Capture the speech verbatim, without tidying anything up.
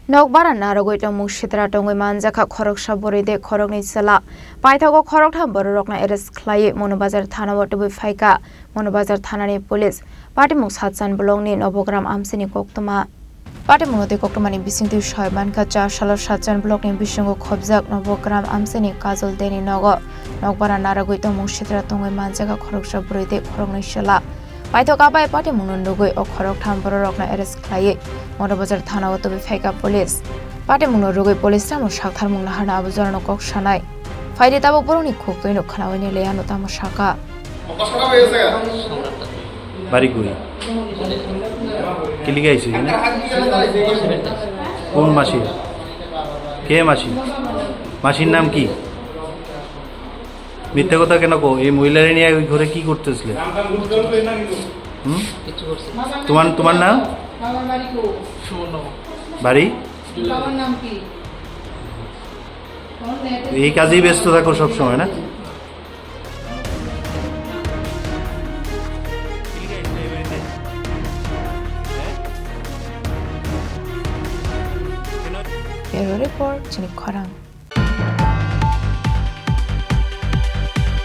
Nokbara narwgwi tongmung sitra tongwi manjakha khoroksa bwrwi de khoroknwi chwla. Paithago khoroktham bororokno arrest khlaiwi Mono Bazar thanao tubui phaikha. Mono Bazar thanani police. Patimung Satchan blockni Nobogram amchaini koktwma. Patimungno tei koktwmani bisingtwi soi mankha, char salo Satchan blockni bisingo khobjak Nobogram amchaini Kajol Deni nogo Nokbara narwgwi tongmung sitra tongwi manjakha khoroksa bwrwi tei khoroknwi chwla. Paithak abai patimungno nugwi o khoroktham bororokno arrest khlaiwi Mono Bazar thanao tubui phaikha police. Patimungno rwgwi police tamo saktharmung naharna abo jorano kok sanai. Phaidi tabuk borokni khuktwino khnaui nile ano tamo saka. বাড়ি কই? কিলিকে আইছো এখানে? কোন মাসি? কে মাসি? মাসির নাম কি? মিথ্যা কথা কেন কো? এই মহিলারে নিয়ে ওই ঘরে কি করতেছিলে? হুম? তোমার, তোমার নাম? বাড়ি? এই কাজেই ব্যস্ত থাকো সব সময়, না? Bureau Report, Chini Khorang.